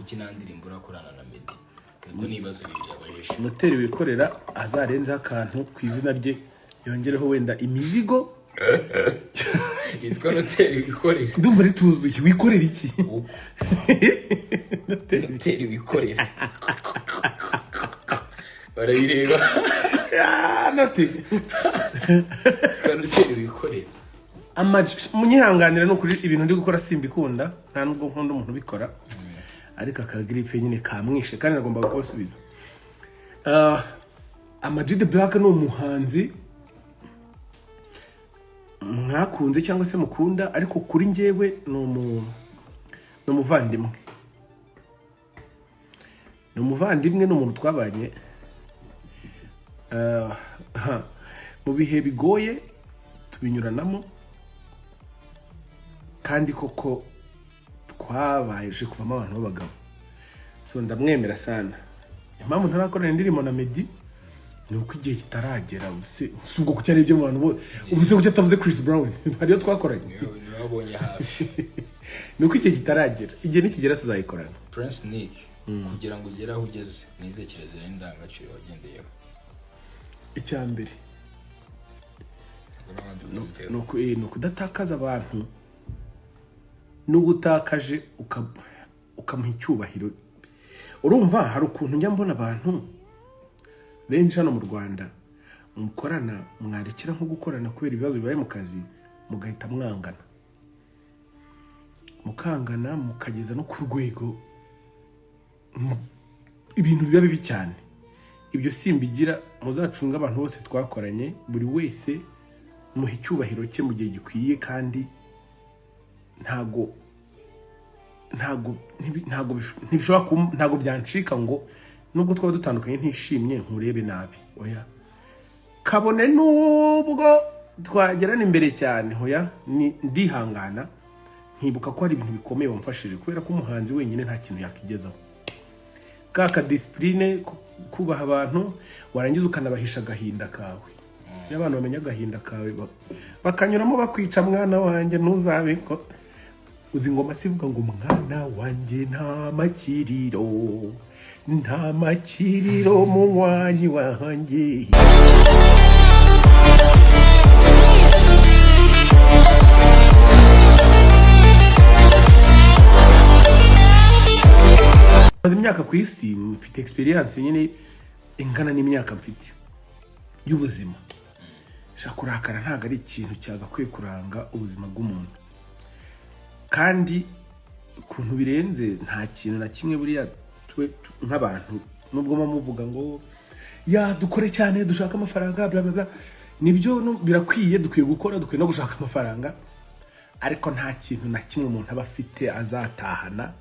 Kuki nta ndirimbo urakorana na Meddy? Ubwo ni ibibazo bibiri yabajije. Noteri wikorera azarenzeho akantu ku izina rye, yongereho wenda imizigo. Yitwa Noteri Wikorera. Ndumva rituzuye. Wikorera iki? Noteri Wikorera, barabireba. Ah, Noteri. Yitwa Noteri Wikorera. Munyihanganira, ni ukuri ibintu ndi gukora simbikunda, nta nubwo nkunda umuntu ubikora, ariko aka grippe nyine kamwishe kandi nagombaga kubasubiza. Ama G The Black ni umuhanzi mwakunze cyangwa se mukunda, ariko kuri njyewe ni umuvandimwe, ni umuvandimwe, ni umuntu twabanye mu bihe bigoye, tubinyuranamo, kandi koko twabaje kuvamo abantu b'abagabo. So ndamwemera sana. Impamvu ntarakorana indirimbo na Meddy ni uko igihe kitaragera. Si ubwo kuki ari ibyo mu bantu ubu se kuki atavuze Chris Brown, hariyo twakoranye? Niwe wabonye hafi. Ni uko igihe kitaragera, igihe nikigera tuzayikorana. Prince Nick, kugira ngo ugere aho ugeze, ni kirazira n'indangagaciro wagendeyeho? Icya mbere Ubwo n'abandi babyiteho. ni ukudatakaza abantu, n'ubwo utakaje ukamuha icyubahiro. Urumva hari ukuntu njya mbona abantu benshi hano mu Rwanda mukorana, mwarekera nko gukorana kubera ibibazo bibaye mu kazi, mugahita mwangana, mukangana, mukageza no ku rwego ibintu biba bibi cyane. Ibyo simbigira. Muzacunge abantu bose twakoranye, buri wese muha icyubahiro cye mu gihe gikwiye, kandi ntago ntibishobora ntago byancika ngo nubwo twaba dutandukanye ntishimye nkurebe nabi, oya. Kabone nubwo twagerana imbere cyane, hoya, ni ndihangana nkibuka ko hari ibintu bikomeye wamfashije, kubera ko umuhanzi wenyine nta kintu yakigezaho. Ka discipline, kubaha abantu, warangiza ukanabahisha agahinda kawe. Iyo abantu bamenya agahinda kawe bakanyuramo bakwica, mwana wanjye ntuzabiko. Uzi ingoma sivuga ngo mwana wanjye nta makiriro, nta makiriro munywanyi wanjye. Maze imyaka ku isi, mfite experience nyine ingana n'imyaka mfite y'ubuzima. Shaka kurakara ntabwo ari ikintu cyagakwiye kuranga ubuzima bw'umuntu, kandi ukuntu birenze nta kintu na kimwe. Buriya twe nk'abantu, nubwo muba muvuga ngo ya dukore cyane, dushake amafaranga, bla bla bla, nibyo, birakwiye, dukwiye gukora, dukwiye no gushaka amafaranga, ariko nta kintu na kimwe umuntu aba afite azatahana.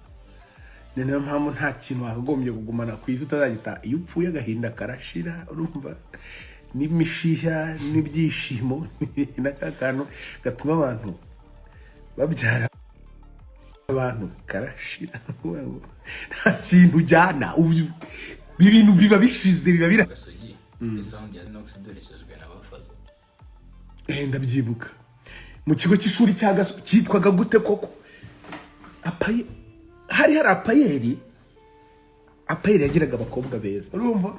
Ni nayo mpamvu nta kintu wakagombye kugumana ku isi utazagitaha. Iyo upfuye agahinda karashira, urumva n'imishiha n'ibyishimo na ka kantu gatuma abantu babyara abantu karashira. Nta kintu ujyana. Ibintu biba bishize, biba bira Gasogi, sound ya Zenox idoresejwe na Bafazo. Ndabyibuka mu kigo cy'ishuri cya Gaso, cyitwaga gute koko? Apaye, hari APAER. APAER yagiraga abakobwa beza, urumva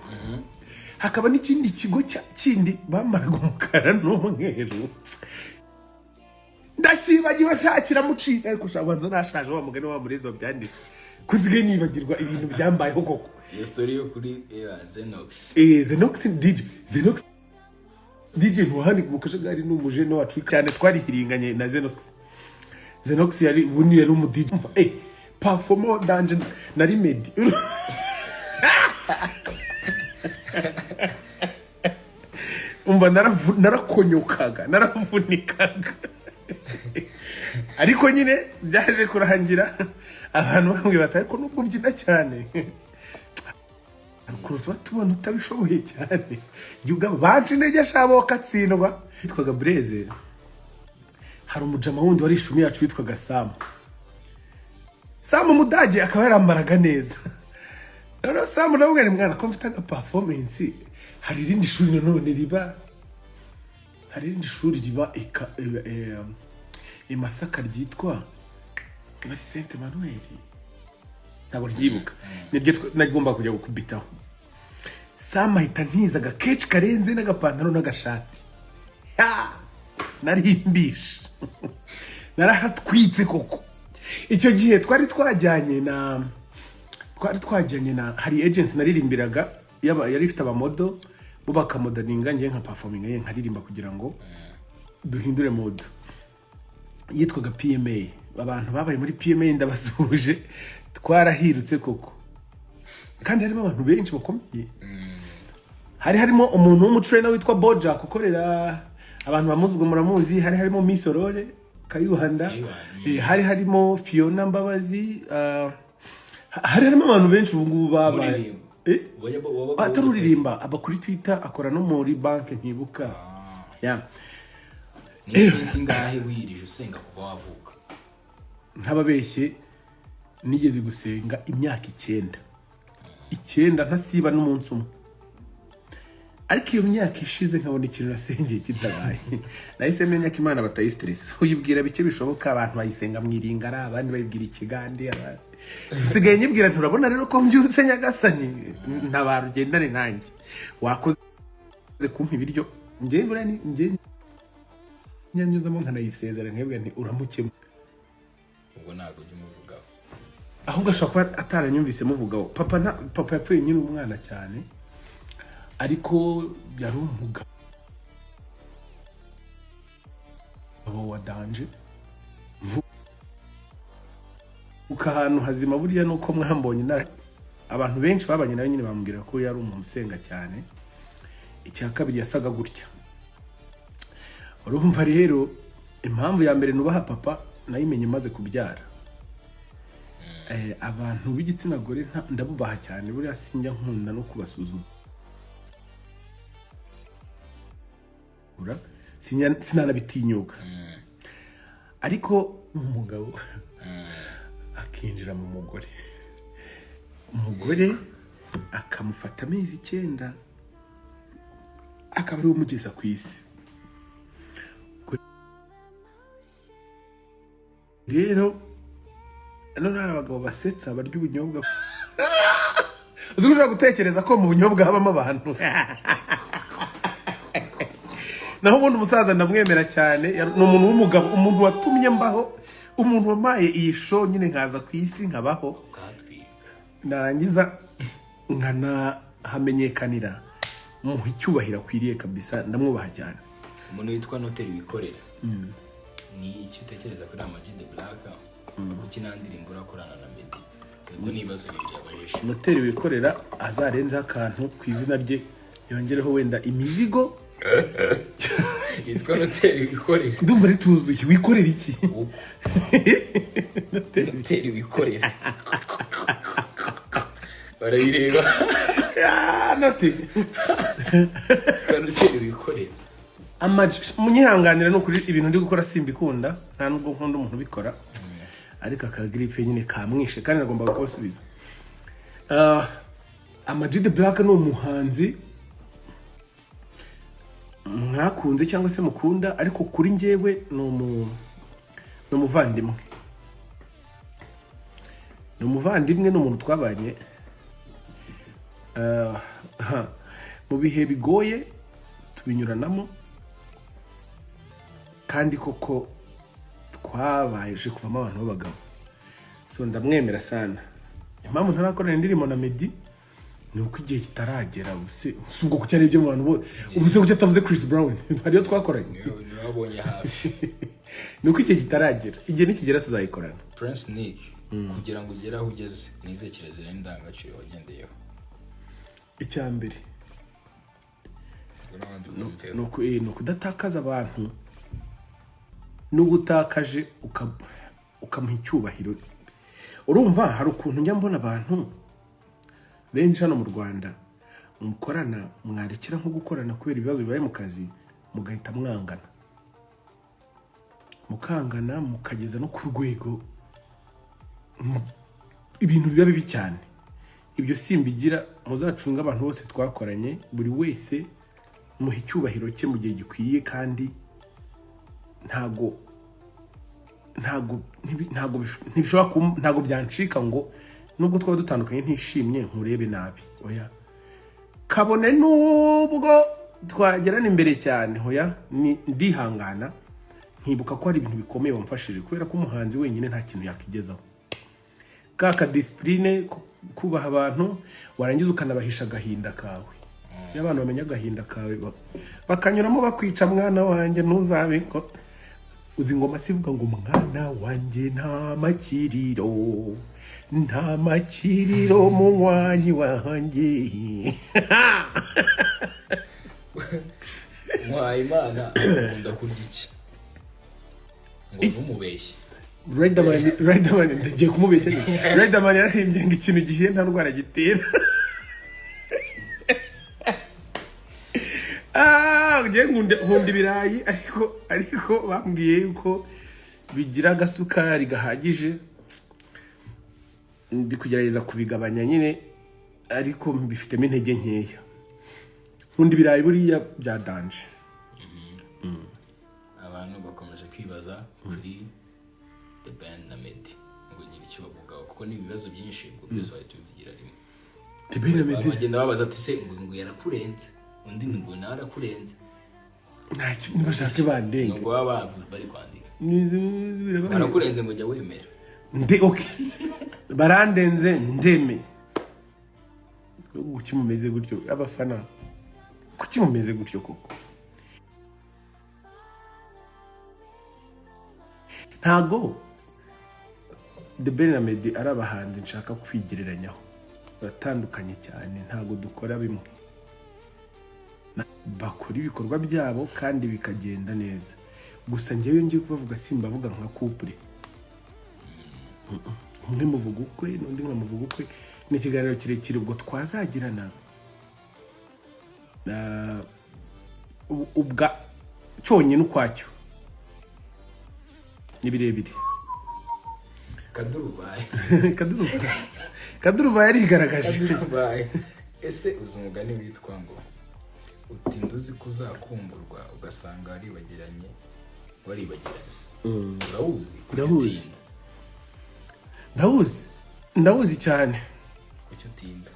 hakaba n'ikindi kigo kindi bambaraga umukara n'umweru, ndakibagiwe, nshakira mucitse, ariko ushobora kubanza nashaje, wa mugani wa murezi wabyanditse, ko nsigaye nibagirwa ibintu byambayeho koko. Iyo story yo kuri Zenox. Zenox DJ, Zenox DJ ntuhani mu kajagari, ni umujene wacu cyane, twarihiringanye na Zenox. Zenox yari ubundi yari umu DJ, performer danje nari Meddy. Umva, narakonyokaga, naravunikaga, ariko nyine byaje kurangira abantu bambwiye bati: "Ariko nubwo ubyina cyane, hari ukuntu tuba tubona utabishoboye cyane." Jya ugaba banca intege shabo katsindwa. Witwaga Bureze, hari umujama wundi wari ishumi yacu witwaga Samu. Samu Umudage, akaba yarambaraga neza. Noneho Samu nawe ni mwana ko mfite aga performance, hari irindi shuri nanone riba, hari irindi shuri riba i Masaka ryitwa muri Saint Emmanuel. Ntabwo ryibuka, niryo nagomba kujya gukubitaho. Sam ahita ntiza agakeci karenze n'agapantaro n'agashati. Ya! Narimbishe, narahatwitse koko. Icyo gihe twari twajyanye na hari agency naririmbiraga, yari ifite abamodel, bo bakamodelinga, ngiye nka performinga, ye nkaririmba kugira ngo duhindure mood. Yitwaga PMA. Abantu babaye muri PMA ndabasuhuje, twarahirutse koko, kandi harimo abantu benshi bakomeye. Hari harimo umuntu w'umutrainer witwa Bojack, ukorera abantu bamuzi, ubwo muramuzi. Hari harimo Miss Aurore Kayuhanda. Kayibanda. Hari harimo Fiona Mbabazi, hari harimo abantu benshi ubu ngubu babaye. Muririmba. Eh? Wabaga Atari uririmba, aba kuri Twitter, akora no muri banki ntibuka. Yeah. Ni iminsi ingahe wiyirije usenga kuva wavuka? Ntababeshye, nigeze gusenga imyaka 9, 9 ntasiba n'umunsi umwe. Ariko iyo myaka ishize nkabona ikintu nasengeye kitabaye, nahise menya ko Imana batayisiteresa, uyibwira bike bishoboka. Abantu bayisenga mu iringara, abandi bayibwira ikigande, abandi nsigaye nyibwira nti: "Urabona rero ko mbyutse, Nyagasani, ntabara ugendane nanjye, wakoze kumpa ibiryo." Njye buriya njye nyanyuzamo nkanayisezera, nkebwe nti: "Uramukemo." Ubwo ntabwo ujya umuvugaho? Ahubwo ashobora kuba ataranyumvise muvugaho. Papa papa yapfuye nyine umwana cyane, ariko yari umugabo wa danger. Mvuka ahantu hazima. Buriya nuko mwambonye abantu benshi babanye nawe nyine bambwira ko yari umuntu usenga cyane. Icya kabiri, yasaga gutya. Urumva rero, impamvu ya mbere nubaha papa nayimenye maze kubyara. Abantu b'igitsina gore ndabubaha cyane. Buriya sinjya nkunda no kubasuzugura, sinanabitinyuka. Ariko umugabo akinjira mu mugore, umugore akamufata amezi 9, akaba ariwe umugeza ku isi. Rero none hari abagabo basetsa barya ubunyobwa. Uzi ko ushobora gutekereza ko mu bunyobwa habamo abantu? Naho ubundi umusaza ndamwemera cyane. Ni umuntu w'umugabo, umuntu watumye mbaho, umuntu wampaye iyi show nyine nkaza ku isi nkabaho. Ukatwika. Narangiza nkanahamenyekanira, muha icyubahiro akwiriye kabisa, ndamwubaha cyane. Umuntu witwa Noteri wikorera, ni iki utekereza kuri Ama G The Black? Kuki nta ndirimbo urakorana na Meddy? Ubwo ni ibibazo bibiri yabajije. Noteri wikorera azarenzeho akantu ku izina rye, yongereho wenda imizigo. Yitwa Noteri wikorera. Ndumva rituzuye. Wikorera iki? Noteri wikorera, barabireba. Ah, noteri. Yitwa Noteri wikorera. Munyihanganira, ni ukuri ibintu ndi gukora simbikunda, nta nubwo nkunda umuntu ubikora, ariko aka grippe nyine kamwishe kandi nagombaga kubasubiza. Ama G The Black ni umuhanzi mwakunze cyangwa se mukunda, ariko kuri njyewe ni umuvandimwe, ni umuvandimwe, ni umuntu twabanye mu bihe bigoye, tubinyuranamo, kandi koko twabaje kuvamo abantu b'abagabo. So ndamwemera sana. Impamvu ntarakorana indirimbo na Meddy ni uko igihe kitaragera. Ubuse si ubwo kuki ari ibyo mu bantu bose? Ubu se kuki atavuze Chris Brown, hariyo twakoranye? Niwe wabonye hafi. Ni uko igihe kitaragera, igihe nikigera tuzayikorana. Prince Nick, kugira ngo ugere aho ugeze, ni izihe kirazira n'indangagaciro wagendeyeho? Icya mbere Ubwo n'abandi bumveho. ni ukudatakaza abantu, n'ubwo utakaje ukamuha icyubahiro. Urumva hari ukuntu njya mbona abantu benshi hano mu Rwanda mukorana, mwarekera nko gukorana kubera ibibazo bibaye mu kazi, mugahita mwangana, mukangana, mukageza no ku rwego ibintu biba bibi cyane. Ibyo simbigira. Muzacunge abantu bose twakoranye, buri wese muha icyubahiro cye mu gihe gikwiye, kandi ntago ntibishobora ntago byancika ngo Nubwo twaba dutandukanye ntishimye nkurebe nabi, oya. Kabone nubwo twagerana imbere cyane, hoya, ni ndihangana nkibuka ko hari ibintu bikomeye wamfashije, kubera ko umuhanzi wenyine nta kintu yakigezaho. Ka discipline, kubaha abantu, warangiza ukanabahisha agahinda kawe. Iyo abantu bamenya agahinda kawe, bakanyuramo bakwica. Mwana wanjye, ntuzabiko uzi ingoma sivuga ngo: "Mwana wanjye, nta makiriro, nta makiriro, munywanyi wanjye." Muhayimana akunda kurya iki? Ngo ntumubeshye. Riderman, Riderman, ndagiye kumubeshya nyine. Riderman yararimbye ngo ikintu gihiye nta ndwara gitera. Ah, ngiye nkunda ibirayi, ariko bambwiye yuko bigira agasukari gahagije. Ndi kugerageza kubigabanya nyine, ariko mbifitemo intege nkeya. Nkunda ibirayi buriya bya danger. Abantu bakomeje kwibaza kuri The Ben na Meddy, ngo gira icyo bavugaho, kuko ni ibibazo byinshi, ubwo byose wahita ubivugira rimwe. The Ben na Meddy? Bagenda babaza ati: "Se ngo yarakurenze?" Undi ngo nawe arakurenze. Ntacyo, nibashake bandenge. Nubwo baba bari kwandika barakurenze, ngo jya wemera. Ndi okay, barandenze, ndemeye. Kuki mumeze gutyo, abafana? Kuki mumeze gutyo koko? Ntago The Ben na Meddy ari abahanzi nshaka kwigereranyaho, baratandukanye cyane, ntago dukora bimwe. Bakora ibikorwa byabo kandi bikagenda neza. Gusa njyewe ngiye kubavuga, simbavuga nka couple. Umwe muvuga ukwe, n'undi nkamuvuga ukwe. Ni ikiganiro kirekire ubwo twazagirana. Ubwa cyonyine ukwacyo ni birebire. Kadurubaye. Kaduruvayo, kaduruvayo yarigaragaje. Kadurubaye. Ese uzi umugani witwa ngo utinda uzi ko uzakumburwa ugasanga waribagiranye, waribagiranye? Urawuzi? Kuki? Ndawuzi. Utinda? Ndawuzi, ndawuzi cyane. Kuki utinda?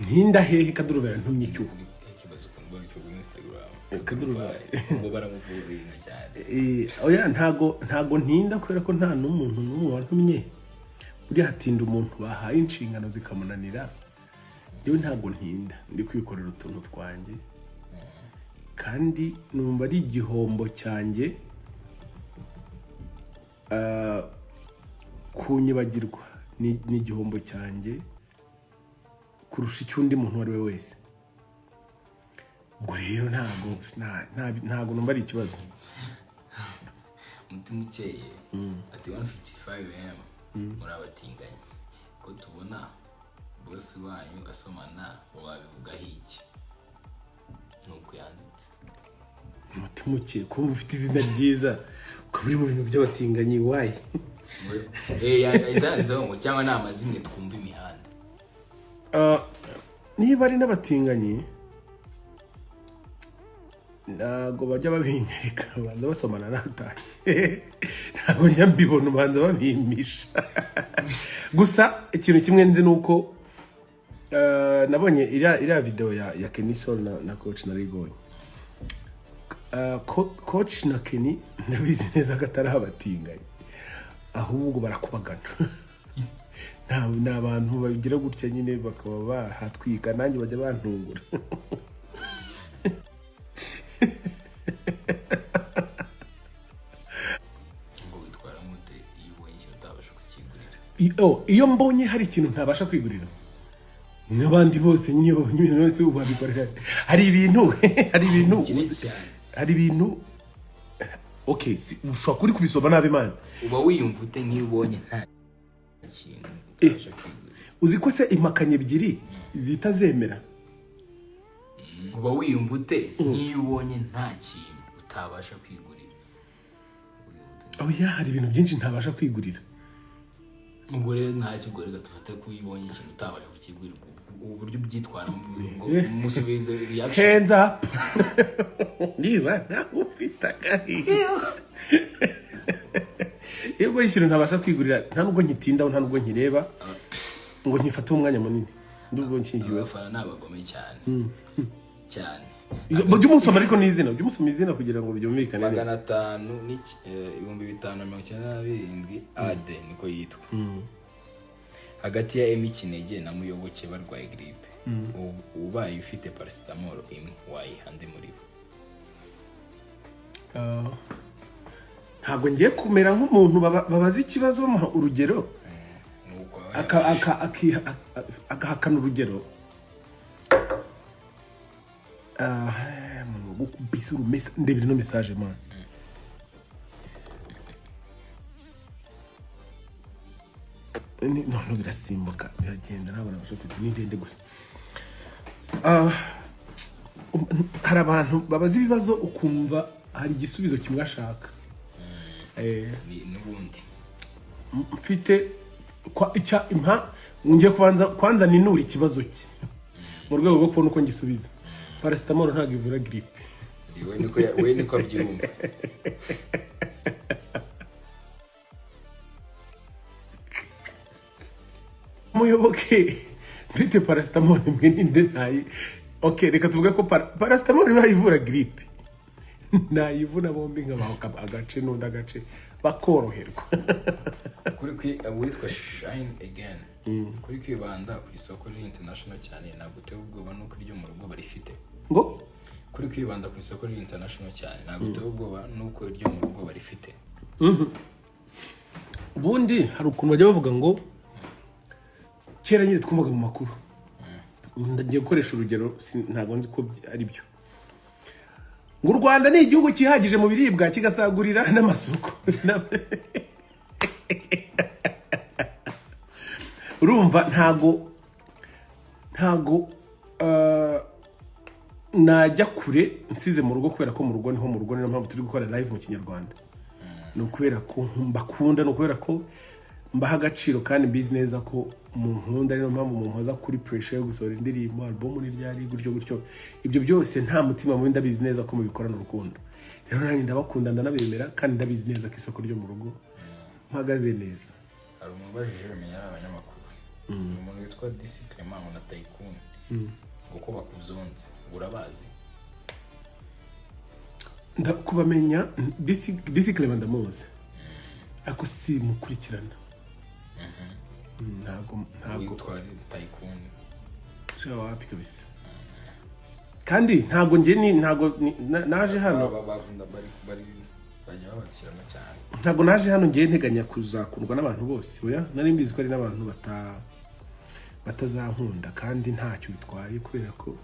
Ntinda hehe? Kaduruvayo ntumye icyuho. Ikibazo ukuntu babitse kuri Instagram. Kaduruvayo. Ngo baramuvuga cyane. Oya, ntago ntinda, kubera ko nta n'umuntu n'umwe wantumye. Buriya hatinda umuntu bahaye inshingano zikamunanira. Yewe, ntago ntinda, ndi kwikorera utuntu twanjye, kandi numva ari igihombo cyanjye kunyibagirwa. Ni igihombo cyanjye kurusha icy'undi muntu uwo ari we wese. Ubwo rero ntago numva ari ikibazo. Umutima ukeye ati: 155 m muri abatinganyi, ko tubona boss wanyu asomana, wabivugaho iki? Nuko yanditse. Umutima ukeye, kumva ufite izina ryiza ukaba uri mu bintu by'abatinganyi, wayi? Yanditseho ngo cyangwa ni amazimwe twumva imihanda. Ah, niba ari n'abatinganyi, ntabwo bajya babinyereka. Banza basomana natashye, ntabwo njya mbibona, ubanza babimpisha. Gusa ikintu kimwe nzi ni uko nabonye iriya video ya Kenny Sol na Coach na Rigoni. Coach na Kenny, ndabizi neza ko atari abatinganyi, ahubwo barakubagana. Ni abantu bagira gutya nyine bakaba bahatwika, nanjye bajya bantungura. Ngo witwara mute iyo ubonye ikintu utabasha kukigurira? Oh, iyo mbonye hari ikintu ntabasha kwigurira nk'abandi bose nyine, iyo babonye ibintu bose babikorera, hari ibintu Ubukire cyane. Hari ibintu, okay, ushobora kuba uri kubisoma nabi, man. Uba wiyumva ute nk'iyo ubonye nta kintu utabasha kwigurira? Uzi ko se impakanyi ebyiri zihita zemera? Uba wiyumva ute nk'iyo ubonye nta kintu utabasha kwigurira? Oya, hari ibintu byinshi ntabasha kwigurira. Ubwo rero ntacyo, ubwo reka dufate ko iyo ubonye ikintu utabasha kukigurira, ubu buryo ubyitwaramo, ngo musubize reaction. Hands up niba nawe ufite agahinda. Iyo ubonye ikintu ntabasha kwigurira, nta nubwo nkitindaho, nta nubwo nkireba. Ngo nkifateho umwanya munini, ndubwo nshyigikiwe. Abafana ni abagome cyane cyane. Ujye umusoma ariko n'izina, ujye umusoma izina kugira ngo byumvikane neza. 500 5097 ade niko yitwa. Hagati ya Emmy Kinege na Muyoboke barwaye grippe, ubaye ufite paracetamol imwe wayiha nde muri bo? Ah, ntabwo ngiye kumera nk'umuntu babaza ikibazo bamuha urugero Nuko agahakana urugero. Ah, umuntu wagukubise urumesa. Ndebera ino message, man. No, birasimbuka, biragenda, ntabwo nabasha kuzi, ni ndende gusa. Ah, hari abantu babaza ibibazo ukumva hari igisubizo kimwe ashaka. N'ubundi Mfite kwa icya impa ngiye kubanza kwanza ninura ikibazo cye mu rwego rwo kubona uko ngisubiza. Paracetamol ntabwo ivura grippe. We niko abyumva. Muyoboke, mfite paracetamol imwe ninde ntayi? Okay, reka tuvuge ko paracetamol iba ivura grippe, nayivuna bombi nkabaha agace n'undi agace bakoroherwa. Uwitwa Shine Again: kuri kwibanda ku isoko riri international cyane, ntabwo utewe ubwoba nuko iryo mu rugo barifite? Ngo? Kuri kwibanda ku isoko riri international cyane, ntabwo utewe ubwoba nuko iryo mu rugo barifite? Ubundi hari ukuntu bajya bavuga ngo kera nyine twumvaga mu makuru, ndagiye gukoresha urugero, ntabwo nzi ko ari byo, ngo u Rwanda ni igihugu cyihagije mu biribwa kigasagurira n'amasoko. Urumva ntago najya kure nsize mu rugo, kubera ko mu rugo niho mu rugo. Niyo mpamvu turi gukora live mu Kinyarwanda, ni ukubera ko mbakunda, ni ukubera ko mbaha agaciro kandi mbizi neza ko munkunda. Niyo mpamvu mumpoza kuri pressure yo gusohora indirimbo, album ni ryari, gutyo gutyo. Ibyo byose nta mutima mubi, ndabizi neza ko mubikorana urukundo. Rero nanjye ndabakunda, ndanabemera, kandi ndabizi neza ko isoko ryo mu rugo mpagaze neza. Hari umuntu ubajije, menya ari abanyamakuru, ni umuntu witwa Disi Clement na Tycoon, ngo ko bakuzonze, urabazi? Kubamenya, Disi Clement ndamuzi ariko simukurikirana. Ntabwo Witwa Tycoon. Sha, wapi kabisa. Kandi ntabwo njye ni ntabwo naje hano. Bakunda bari bajya babatiramo cyane. Ntabwo naje hano ngiye nteganya kuzakundwa n'abantu bose, oya. Nari mbizi ko ari n'abantu batazankunda kandi ntacyo bitwaye, kubera ko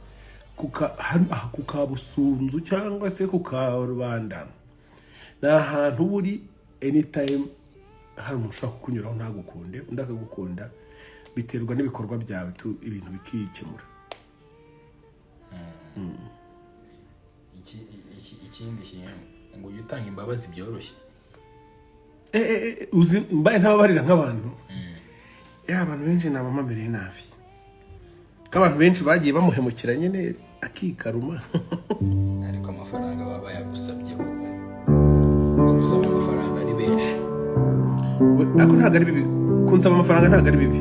hano aha ku Kabusunzu cyangwa se ku Karubanda ni ahantu uba uri anytime hari umuntu ushobora kukunyuraho ntagukunde, undi akagukunda. Biterwa n'ibikorwa byawe tu, ibintu bikikemura. Ikindi kintu ngo ujye utanga imbabazi byoroshye. Uzi mbaye ntababarira nk'abantu ya abantu benshi nabamamereye nabi, ko abantu benshi bagiye bamuhemukira nyine akikaruma. Ariko amafaranga baba bayagusabye wowe, bagusaba amafaranga ari benshi. Ariko ntabwo ari bibi kunsaba amafaranga, ntabwo ari bibi.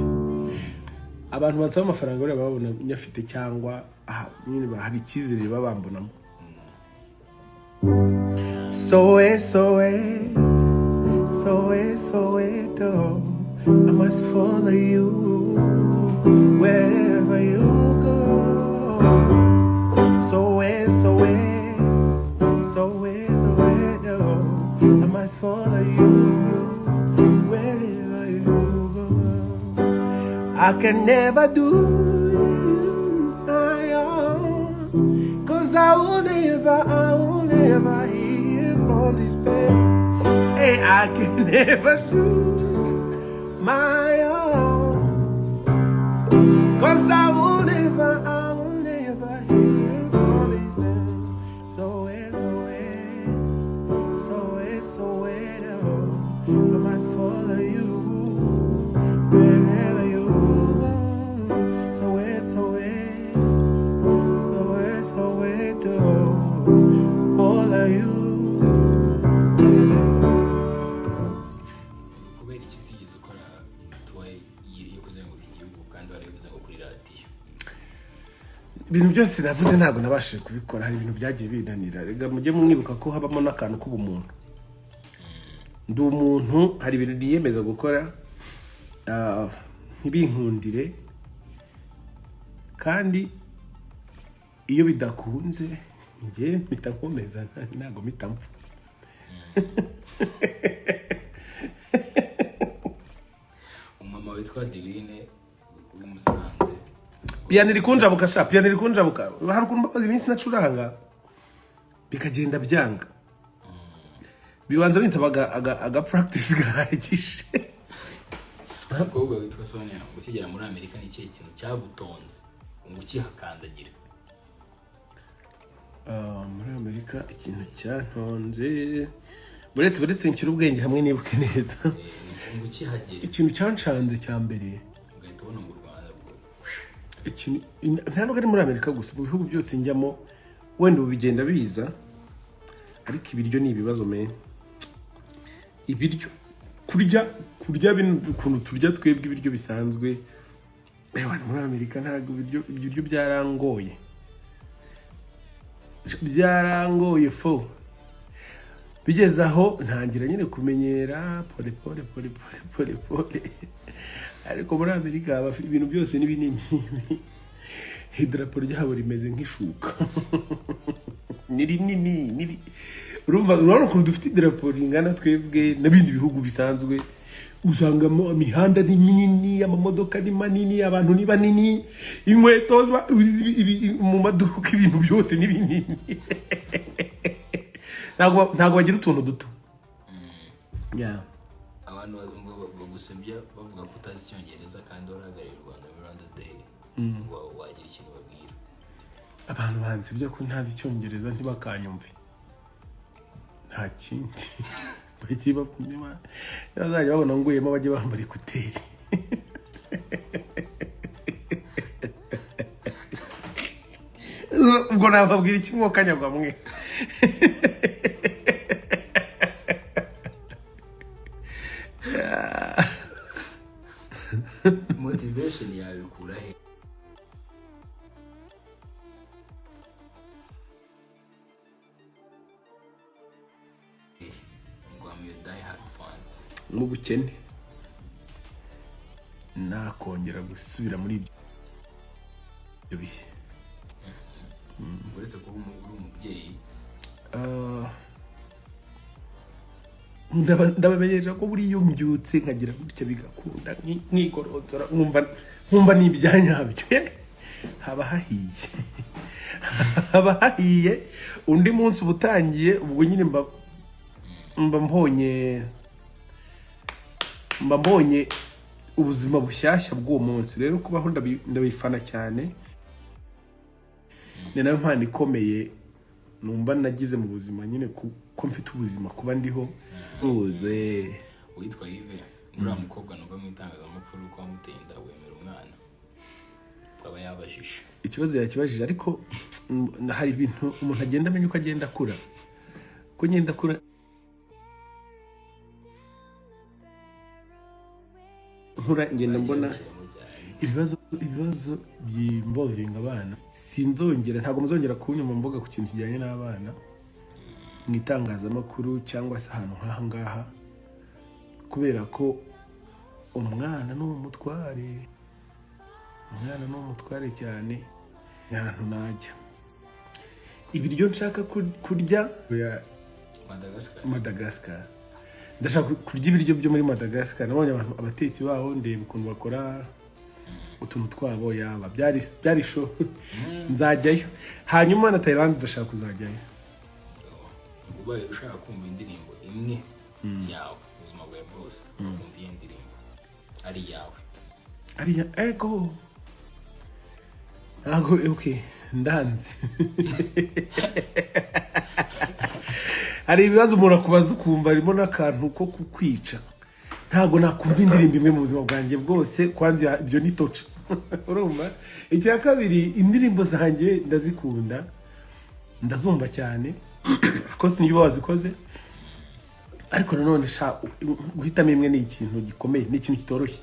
Abantu bansaba amafaranga buriya babona nyafite cyangwa aha nyine hari icyizere baba bambonamo. Sowe sowe sowe soweto, I must follow you wherever you go. Sowe sowe sowe soweto, I must follow you wherever you go. I can never do my own, 'cause I will never hear from this pain. Hey, I can never do my own, 'cause I will never hear from this pain. So, so, so, so, I must follow you wherever you go. So, so, so, so, to follow you. Kubera iki utigeze ukora tour yo kuzenguruka igihugu? Wabivuze ngo kuri radiyo. Ibintu byose navuze ntabwo nabashije kubikora. Hari ibintu byagiye binanira. Rega mujye mwibuka ko habamo n'akantu k'ubumuntu. Ndi umuntu, hari ibintu niyemeza gukora ntibinkundire, kandi iyo bidakunze njye mpita nkomeza, ntabwo mpita mpfa. Umumama witwa Adeline w'i Musanze. Piyano iri kunjabuka sha, piyano iri kunjabuka. Hari ukuntu mbabaza iminsi nacuranga bikagenda byanga, bibanza binsaba aga practice gahagije. Umukobwa witwa Sonia: ukigera muri Amerika ni ikihe kintu cyagutonze ngo ukihakandagira? Ah, muri Amerika ikintu cyantonze, buretse nshyira ubwenge hamwe nibuke neza. Ngo ukihagera. Ikintu cyancanze cya mbere, ugahita ubona ngo u Rwanda rwo ikintu, nta nubwo ari muri Amerika gusa, mu bihugu byose njyamo, wenda ubu bigenda biza, ariko ibiryo ni ibibazo me. Ibiryo, kurya bino ukuntu turya twebwe ibiryo bisanzwe. Ewa, muri Amerika ntabwo ibiryo byarangoye, byarangoye fo. Bigeze aho ntangira nyine kumenyera pole pole pole pole pole pole. Ariko muri Amerika ibintu byose ni binini. Idarapo ryabo rimeze nk'ishuka, ni rinini. Urumva, urabona ukuntu dufite idarapo ringana twebwe n'ibindi bihugu bisanzwe. Usangamo imihanda ni minini, amamodoka ni manini, abantu ni banini, inkweto mu maduka ibintu byose ni binini. Ntabwo bagira utuntu duto. Yeah. Abantu ngo bagusebya bavuga ko utazi Icyongereza kandi warahagarariye u Rwanda muri Rwanda Day. Wagira ikintu babwira? Abantu bansebya ko ntazi Icyongereza ntibakanyumve, nta kindi. Bajye bazajya babona nguyemo bajye bambara écouteurs. Ubwo nababwira iki mwokanyagwa mwe? Motivation yawe ikura he? Ngo I'm your die hard fan. Mu bukene nakongera gusubira muri ibyo bihe. Uretse kuba uri umubyeyi? Ah, ndabamenyesha ko buriya iyo mbyutse nkagira gutya bigakunda, nkigoronzora, nkumva ni ibyanyabyo, haba hahiye, haba hahiye. Undi munsi uba utangiye, ubwo nyine mba mbonye ubuzima bushyashya bw'uwo munsi. Rero kubaho ndabifana cyane, ni nayo mpano ikomeye numva nagize mu buzima nyine, ko mfite ubuzima, kuba ndiho uze. Uwitwa Yves: uriya mukobwa numva mu itangazamakuru ko wamuteye inda, wemera umwana? Akaba yabajije. Ikibazo yakibajije, ariko hari ibintu umuntu agenda amenya uko agenda akura. Ko ngenda akura nkura, ngenda mbona ibibazo byinvolvinga abana. Sinzongera, ntabwo muzongera kunyuma mvuga ku kintu kijyanye n'abana mu itangazamakuru cyangwa se ahantu nk'aha ngaha, kubera ko umwana ni umutware, umwana ni umutware cyane. Ahantu najya, ibiryo nshaka kurya ya Madagascar. Madagascar. Ndashaka kurya ibiryo byo muri Madagascar. Nabonye abantu, abatetsi baho, ndeba ukuntu bakora utuntu twabo, yaba byari show. Nzajyayo. Hanyuma na Thailand ndashaka kuzajyayo. So, ubaye ushaka kumva indirimbo imwe yawe ubuzima bwawe bwose, kumva iyo ndirimbo ari iyawe? Ariya ego, ntabwo, okay, ndanze. Hari ibibazo umuntu akubaza ukumva harimo n'akantu ko kukwica. Ntabwo nakumva indirimbo imwe mu buzima bwanjye bwose. Kwanza ibyo ni toca, urumva. Icya kabiri, indirimbo zanjye ndazikunda, ndazumva cyane, of course niyo wazikoze. Ariko nanone sha, guhitamo imwe ni ikintu gikomeye, ni ikintu kitoroshye.